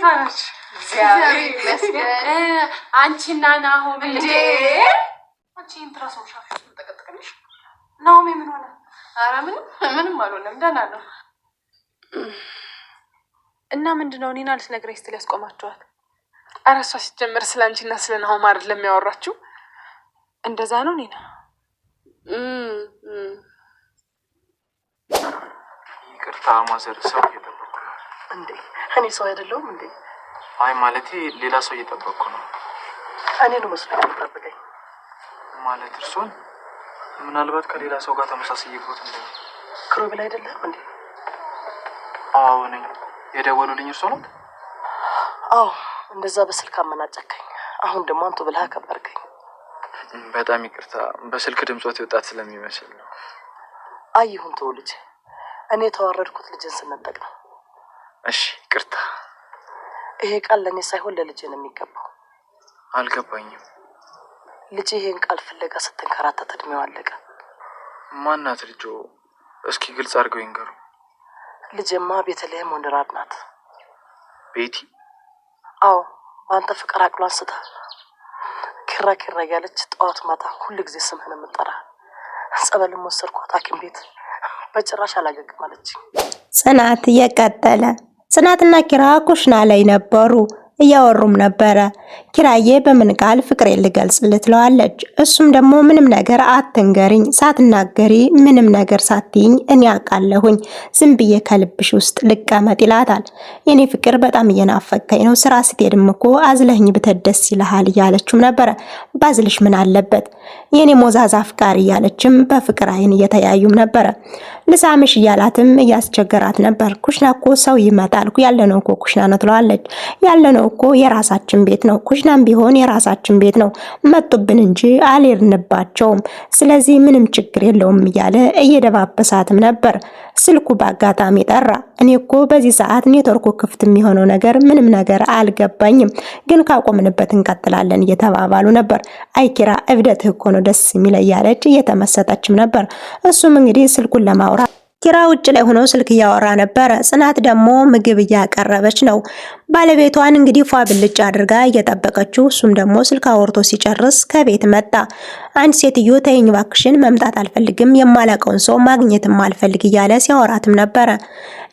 እንዴት አላችሁ? አንቺና ናሆሜ እንዴ? አንቺ እንትራሰው ሻፍሽ ጠቀጥቀልሽ። ናሆሜ ምን ሆነ? ኧረ ምንም ምንም አልሆነም፣ ደህና ነው። እና ምንድነው እኔን ልትነግረኝ ስትል ያስቆማችኋት? ኧረ እሷ ሲጀመር ስለ አንቺና ስለ ናሆም አይደለም ያወራችው። እንደዛ ነው ኒና። ይቅርታ ማዘር፣ ሰው እየጠበቅኩ ነው። እንዴ እኔ ሰው አይደለሁም እንዴ? አይ ማለቴ ሌላ ሰው እየጠበቅኩ ነው። እኔ ነው መስሎ የምጠብቀኝ? ማለት እርሶን? ምናልባት ከሌላ ሰው ጋር ተመሳስዬቦት እንደ ክሮቤል አይደለም እንዴ? አዎ ነኝ። የደወሉልኝ እርሶ ነው? አዎ፣ እንደዛ በስልክ አመናጨከኝ። አሁን ደግሞ አንቱ ብለህ አከበርከኝ። በጣም ይቅርታ፣ በስልክ ድምፆት የወጣት ስለሚመስል ነው። አይ ይሁን ተው ልጅ፣ እኔ የተዋረድኩት ልጅን ስነጠቅ ነው። እሺ ይቅርታ። ይሄ ቃል ለእኔ ሳይሆን ለልጄ ነው የሚገባው። አልገባኝም። ልጄ ይሄን ቃል ፍለጋ ስትንከራተት እድሜው አለቀ። ማናት ልጆ? እስኪ ግልጽ አድርገው ይንገሩ። ልጄማ ቤተልሔም ወንድራድ ናት። ቤቲ? አዎ፣ በአንተ ፍቅር አቅሏን ስታ ኪራ ኪራ እያለች ጠዋት ማታ ሁል ጊዜ ስምህን የምጠራ፣ ጸበልም ወሰድኳት ሐኪም ቤት በጭራሽ አላገግም አለች። ጽናት እየቀጠለ ጽናትና ኪራ ኩሽና ላይ ነበሩ። እያወሩም ነበረ። ኪራዬ በምን ቃል ፍቅሬን ልገልጽልህ ትለዋለች። እሱም ደግሞ ምንም ነገር አትንገሪኝ፣ ሳትናገሪ ምንም ነገር ሳትይኝ እኔ አውቃለሁኝ፣ ዝም ብዬ ከልብሽ ውስጥ ልቀመጥ ይላታል። የኔ ፍቅር በጣም እየናፈከኝ ነው፣ ስራ ስትሄድም እኮ አዝለህኝ ብትሄድ ደስ ይልሃል እያለችም ነበረ። ባዝልሽ ምን አለበት የኔ ሞዛዛ አፍቃሪ እያለችም በፍቅር አይን እየተያዩም ነበረ። ልሳምሽ እያላትም እያስቸገራት ነበር። ኩሽና እኮ ሰው ይመጣል፣ ያለነው እኮ ኩሽና ነው ትለዋለች። ያለነው እኮ የራሳችን ቤት ነው፣ ኩሽናም ቢሆን የራሳችን ቤት ነው። መጡብን እንጂ አልሄድንባቸውም። ስለዚህ ምንም ችግር የለውም እያለ እየደባበሳትም ነበር። ስልኩ በአጋጣሚ ጠራ። እኔ እኮ በዚህ ሰዓት ኔትወርኩ ክፍት የሚሆነው ነገር ምንም ነገር አልገባኝም፣ ግን ካቆምንበት እንቀጥላለን እየተባባሉ ነበር። አይ ኪራ እብደትህ እኮ ነው ደስ የሚል እያለች እየተመሰጠችም ነበር። እሱም እንግዲህ ስልኩን ለማውራት ኪራ ውጭ ላይ ሆኖ ስልክ እያወራ ነበረ። ጽናት ደግሞ ምግብ እያቀረበች ነው። ባለቤቷን እንግዲህ ፏ ብልጭ አድርጋ እየጠበቀችው፣ እሱም ደግሞ ስልክ አውርቶ ሲጨርስ ከቤት መጣ። አንድ ሴትዮ ተይኝ እባክሽን፣ መምጣት አልፈልግም፣ የማላውቀውን ሰው ማግኘትም አልፈልግ እያለ ሲያወራትም ነበረ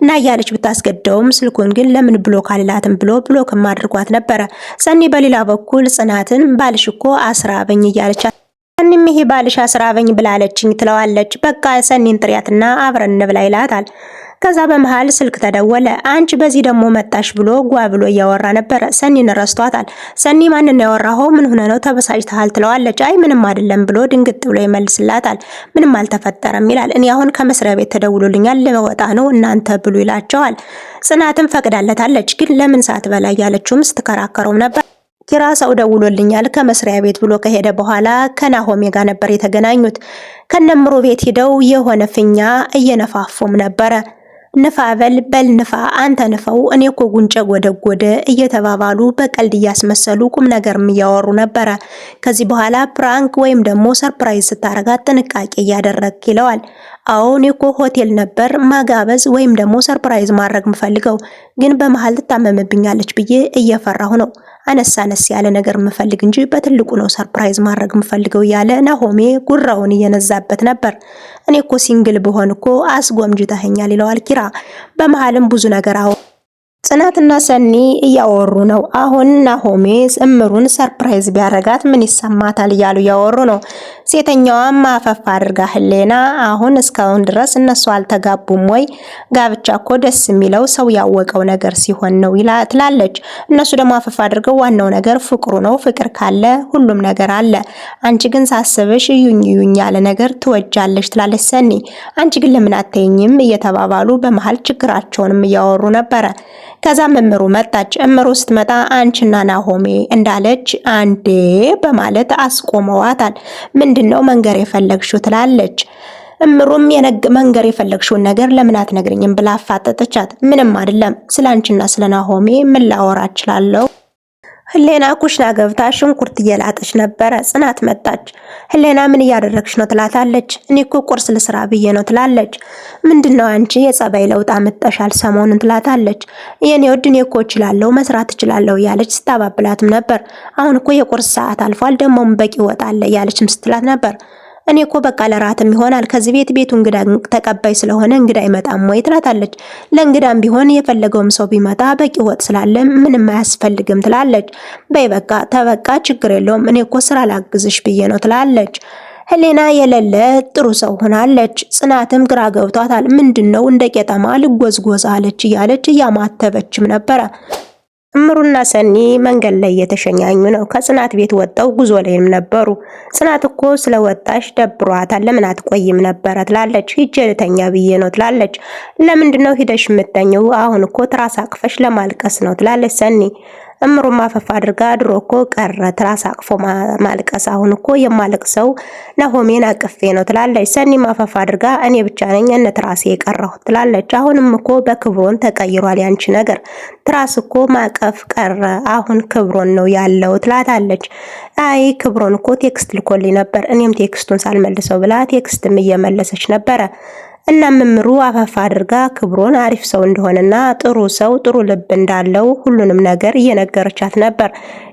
እና እያለች ብታስገደውም ስልኩን ግን ለምን block አልላትም ብሎ block ም አድርጓት ነበረ። ሰኒ በሌላ በኩል ጽናትን ባልሽ እኮ አስራበኝ እያለቻት ሰኒም ይሄ ባልሽ አስራበኝ ብላለችኝ ትለዋለች። በቃ ሰኒን ጥሪያትና አብረን እንብላ ይላታል። ከዛ በመሃል ስልክ ተደወለ። አንቺ በዚህ ደግሞ መጣሽ ብሎ ጓ ብሎ እያወራ ነበረ። ሰኒን ረስቷታል። ሰኒ ማንን ያወራኸው? ምን ሆነ ነው ተበሳጭተሃል? ትለዋለች። አይ ምንም አይደለም ብሎ ድንግጥ ብሎ ይመልስላታል። ምንም አልተፈጠረም ይላል። እኔ አሁን ከመስሪያ ቤት ተደውሎልኛል ለመወጣ ነው እናንተ ብሉ ይላቸዋል። ጽናትም ፈቅዳለታለች። ግን ለምን ሰዓት በላይ ያለችውም ስትከራከረውም ነበር። ኪራ ሰው ደውሎልኛል ከመስሪያ ቤት ብሎ ከሄደ በኋላ ከናሆሜ ጋር ነበር የተገናኙት። ከነምሮ ቤት ሂደው የሆነ ፊኛ እየነፋፉም ነበረ። ንፋ በል በል ንፋ፣ አንተ ንፈው፣ እኔ እኮ ጉንጨ ጎደጎደ እየተባባሉ በቀልድ እያስመሰሉ ቁም ነገርም እያወሩ ነበረ። ከዚህ በኋላ prank ወይም ደግሞ surprise ስታረጋት ጥንቃቄ እያደረግክ ይለዋል። አዎ እኔ እኮ ሆቴል ነበር ማጋበዝ ወይም ደግሞ surprise ማድረግ ምፈልገው፣ ግን በመሃል ትታመምብኛለች ብዬ እየፈራሁ ነው። አነስ አነስ ያለ ነገር ምፈልግ እንጂ በትልቁ ነው surprise ማድረግ ምፈልገው እያለ ናሆሜ ጉራውን እየነዛበት ነበር። እኔ እኮ single ብሆን እኮ አስጎምጅተኸኛል ይለዋል ኪራ። በመሃልም ብዙ ነገር አዎ ጽናትና ሰኒ እያወሩ ነው። አሁን ናሆሜ እምሩን surprise ቢያረጋት ምን ይሰማታል እያሉ እያወሩ ነው። ሴተኛዋም አፈፍ አድርጋ ህሌና አሁን እስካሁን ድረስ እነሱ አልተጋቡም ወይ? ጋብቻ እኮ ደስ የሚለው ሰው ያወቀው ነገር ሲሆን ነው ትላለች። እነሱ ደግሞ አፈፍ አድርገው ዋናው ነገር ፍቅሩ ነው፣ ፍቅር ካለ ሁሉም ነገር አለ። አንቺ ግን ሳስብሽ እዩኝ እዩኝ ያለ ነገር ትወጃለሽ ትላለች ሰኒ። አንቺ ግን ለምን አትይኝም እየተባባሉ በመሃል ችግራቸውንም እያወሩ ነበረ። ከዛም እምሩ መጣች። እምሩ ስትመጣ አንቺና ናሆሜ እንዳለች አንዴ በማለት አስቆመዋታል። ምንድነው መንገር የፈለግሽው ትላለች። እምሩም መንገር የፈለግሽውን ነገር ለምን አትነግሪኝም ብላ አፋጠጠቻት። ምንም አይደለም፣ ስለ አንቺና ስለ ናሆሜ ምን ላወራ እችላለሁ? ህሌና ኩሽና ገብታ ሽንኩርት እየላጠች ነበረ። ጽናት መጣች። ህሌና ምን እያደረግሽ ነው ትላታለች። እኔ እኮ ቁርስ ልስራ ብዬ ነው ትላለች። ምንድነው አንቺ የጸባይ ለውጥ አምጥተሻል ሰሞኑን ትላታለች። የኔ ውድ እኔ እኮ እችላለሁ መስራት እችላለሁ እያለች ስታባብላትም ነበር። አሁን እኮ የቁርስ ሰዓት አልፏል፣ ደግሞም በቂ ወጥ አለ እያለችም ስትላት ነበር። እኔ እኮ በቃ ለራትም ይሆናል ከዚህ ቤት ቤቱ እንግዳ ተቀባይ ስለሆነ እንግዳ አይመጣም ወይ ትላታለች። ለእንግዳም ቢሆን የፈለገውም ሰው ቢመጣ በቂ ወጥ ስላለ ምንም አያስፈልግም ትላለች። በይ በቃ ተበቃ ችግር የለውም እኔ እኮ ስራ ላግዝሽ ብዬ ነው ትላለች። ህሌና የሌለ ጥሩ ሰው ሆናለች። ጽናትም ግራ ገብቷታል። ምንድነው እንደ ቄጠማ ልጎዝጎዝ አለች እያለች እያማተበችም ነበረ። እምሩና ሰኒ መንገድ ላይ እየተሸኛኙ ነው። ከጽናት ቤት ወጣው ጉዞ ላይም ነበሩ። ጽናት እኮ ስለወጣሽ ደብሯታል፣ ለምን አትቆይም ነበረ ትላለች። ሂጄ ልተኛ ብዬ ነው ትላለች። ለምንድን ነው ሂደሽ የምተኘው? አሁን እኮ ትራስ አቅፈሽ ለማልቀስ ነው ትላለች ሰኒ። እምሩም አፈፍ አድርጋ ድሮ እኮ ቀረ ትራስ አቅፎ ማልቀስ፣ አሁን እኮ የማለቅሰው ናሆሜን አቅፌ ነው ትላለች። ሰኒም አፈፍ አድርጋ እኔ ብቻ ነኝ እነ ትራሴ የቀረሁት ትላለች። አሁንም እኮ በክብሮን ተቀይሯል ያንቺ ነገር፣ ትራስ እኮ ማቀፍ ቀረ፣ አሁን ክብሮን ነው ያለው ትላታለች። አይ ክብሮን እኮ text ልኮልኝ ነበር እኔም text ኡን ሳልመልሰው ብላ text ም እየመለሰች ነበረ። እና እምሩ አፈፍ አድርጋ ክብሮን አሪፍ ሰው እንደሆነና ጥሩ ሰው ጥሩ ልብ እንዳለው ሁሉንም ነገር እየነገረቻት ነበር።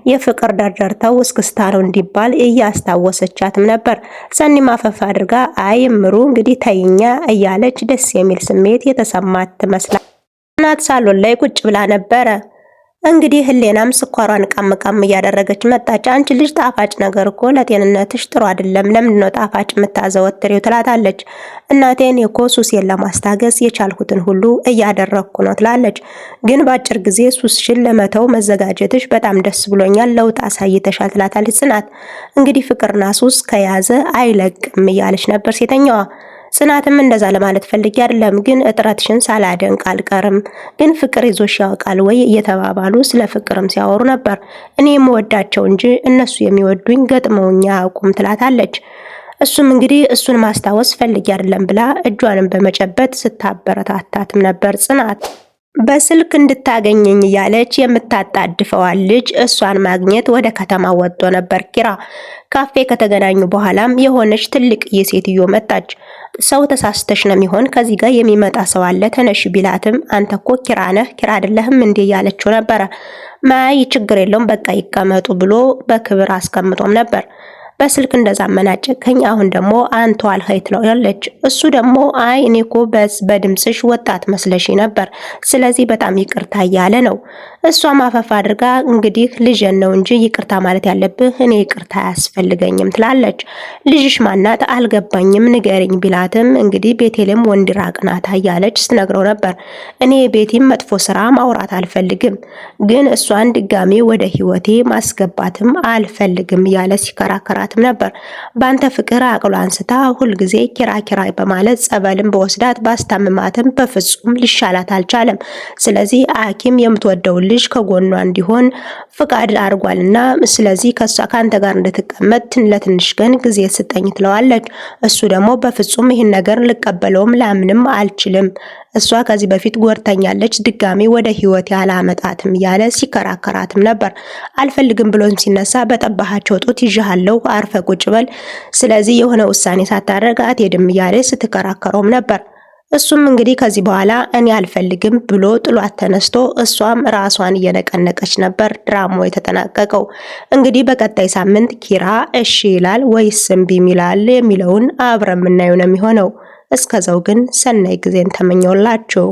የፍቅር ደርደርተው እስክስታ ነው እንዲባል እያስታወሰቻትም ነበር። ሰኒም አፈፍ አድርጋ አይ እምሩ እንግዲህ ተይኛ እያለች ደስ የሚል ስሜት የተሰማት ትመስላል። ናት ሳሎን ላይ ቁጭ ብላ ነበረ። እንግዲህ ህሌናም ስኳሯን ቃም ቃም እያደረገች መጣች። አንቺ ልጅ ጣፋጭ ነገር እኮ ለጤንነትሽ ጥሩ አይደለም፣ ለምንድን ነው ጣፋጭ የምታዘወትሪው? ትላታለች። እናቴን እኮ ሱሴን ለማስታገስ የቻልኩትን ሁሉ እያደረግኩ ነው ትላለች። ግን በአጭር ጊዜ ሱስሽን ለመተው መዘጋጀትሽ በጣም ደስ ብሎኛል፣ ለውጥ አሳይተሻል ትላታለች ጽናት። እንግዲህ ፍቅርና ሱስ ከያዘ አይለቅም እያለች ነበር ሴተኛዋ። ጽናትም እንደዛ ለማለት ፈልጌ አይደለም፣ ግን እጥረትሽን ሳላደንቅ አልቀርም። ግን ፍቅር ይዞሽ ያውቃል ወይ እየተባባሉ ስለ ፍቅርም ሲያወሩ ነበር። እኔ የምወዳቸው እንጂ እነሱ የሚወዱኝ ገጥመውኛ አያውቁም ትላታለች። እሱም እንግዲህ እሱን ማስታወስ ፈልጌ አይደለም ብላ እጇንም በመጨበጥ ስታበረታታትም ነበር ጽናት። በስልክ እንድታገኘኝ እያለች የምታጣድፈዋን ልጅ እሷን ማግኘት ወደ ከተማ ወጥቶ ነበር ኪራ። ካፌ ከተገናኙ በኋላም የሆነች ትልቅ የሴትዮ መጣች። ሰው ተሳስተሽ ነው የሚሆን ከዚህ ጋር የሚመጣ ሰው አለ ተነሽ ቢላትም አንተ እኮ ኪራ ነህ ኪራ አይደለህም እንዴ እያለችው ነበረ። ማይ ችግር የለውም በቃ ይቀመጡ ብሎ በክብር አስቀምጦም ነበር። በስልክ እንደዛ መናጨከኝ፣ አሁን ደግሞ አንተ አልኸኝ ትለዋለች። እሱ ደግሞ አይ እኔ እኮ በድምፅሽ ወጣት መስለሽ ነበር፣ ስለዚህ በጣም ይቅርታ እያለ ነው። እሷም አፈፍ አድርጋ እንግዲህ ልጄን ነው እንጂ ይቅርታ ማለት ያለብህ እኔ ይቅርታ አያስፈልገኝም ትላለች። ልጅሽ ማናት አልገባኝም ንገሪኝ ቢላትም እንግዲህ ቤቴልም ወንድ ራቅናታ እያለች ስትነግረው ነበር። እኔ ቤቴም መጥፎ ስራ ማውራት አልፈልግም፣ ግን እሷን ድጋሜ ወደ ህይወቴ ማስገባትም አልፈልግም እያለ ሲከራከራትም ነበር። በአንተ ፍቅር አቅሎ አንስታ ሁልጊዜ ኪራ ኪራ በማለት ጸበልን በወስዳት ባስታምማትም በፍጹም ሊሻላት አልቻለም። ስለዚህ ሐኪም የምትወደውን ልጅ ከጎኗ እንዲሆን ፍቃድ አድርጓልና ስለዚህ ከሷ ከአንተ ጋር እንድትቀመጥ ለትንሽ ቀን ጊዜ ስጠኝ ትለዋለች። እሱ ደግሞ በፍጹም ይህን ነገር ልቀበለውም ላምንም አልችልም፣ እሷ ከዚህ በፊት ጎድታኛለች፣ ድጋሜ ወደ ህይወት ያላመጣትም እያለ ሲከራከራትም ነበር። አልፈልግም ብሎም ሲነሳ በጠባሃቸው ጡት ይዣሃለሁ፣ አርፈ ቁጭ በል፣ ስለዚህ የሆነ ውሳኔ ሳታደርግ አትሄድም እያለ ስትከራከረውም ነበር። እሱም እንግዲህ ከዚህ በኋላ እኔ አልፈልግም ብሎ ጥሏት ተነስቶ እሷም ራሷን እየነቀነቀች ነበር። ድራማው የተጠናቀቀው እንግዲህ በቀጣይ ሳምንት ኪራ እሺ ይላል ወይስ እምቢ ይላል የሚለውን አብረን የምናየው ነው የሚሆነው። እስከዛው ግን ሰናይ ጊዜን ተመኘውላችሁ።